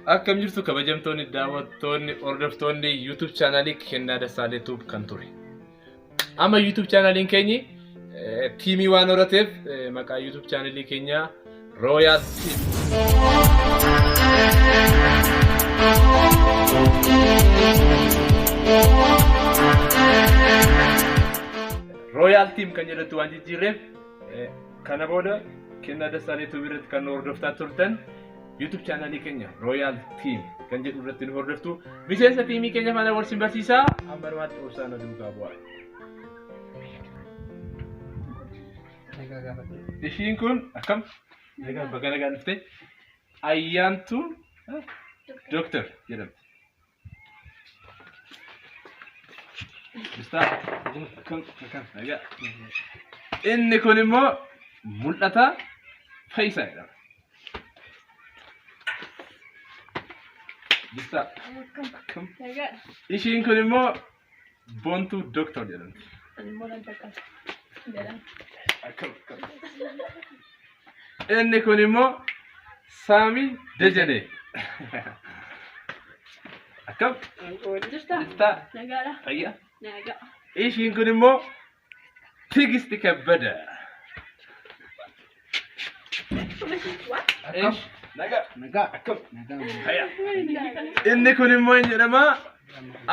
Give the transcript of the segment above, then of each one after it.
Akkam jirtu kabajamtoonni daawwattoonni hordoftoonni YouTube chaanaalii Kennaa Dassaalee Tube kan ture. Amma YouTube chaanaaliin keenyi tiimii waan horateef maqaa YouTube chaanaalii keenyaa Royal Team. Royal Team kan jedhutti waan jijjiirreef kana booda Kennaa Dassaalee Tube irratti kan nu hordoftaa turtan YouTube chaanaalii keenya Royal Team kan jedhu irratti nu hordoftu. Miseensa tiimii keenya faana wal sin barsiisaa. Amma dhumaatti obsaan na duukaa bu'aa. Ishiin kun akkam? Nagaan baga nagaan dhufte. Ayyaantuu Dooktar jedhamti. Mistaa akkam akkam nagaa. Inni kun immoo mul'ataa Fayyisaa jedhama. Mistaa akkam. Ishiin kun immoo Boontuu Dooktar jedhamti. Akkam akkam. Inni kun immoo Saamii Dajanee. Akkam? Jirta? Jirtaa? Nagaadha. Fayyaa? Nagaa. Ishiin kun immoo Tigisti Kabbada. Akkam? Ish, Nagaa. Nagaa. Akkam? Nagaa. Fayyaa. Inni kun immoo hin jedhama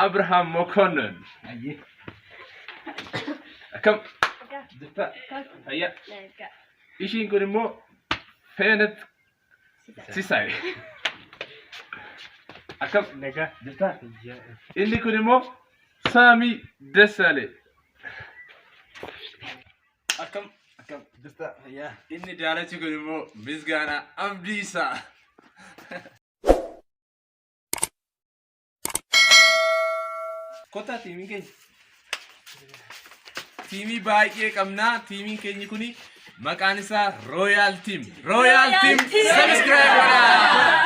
Abrahaam Mokonnon. Ayyee. Akkam? Jirta? Fayyaa. Nagaa. Ishiin kun immoo Feenet Sisaay. Akkam? Nagaa. Jirta? Inni kun immoo Saamii Dassaalee. Akkam? Akkam? Jirta? Fayyaa. Inni daalachi kun immoo Misgaanaa Abdiisaa. Kottaa tiimiin keenya. Tiimii baay'ee qabnaa. Tiimiin keenyi kuni maqaan isaa Royal Team. Royal Team subscribe godhaa.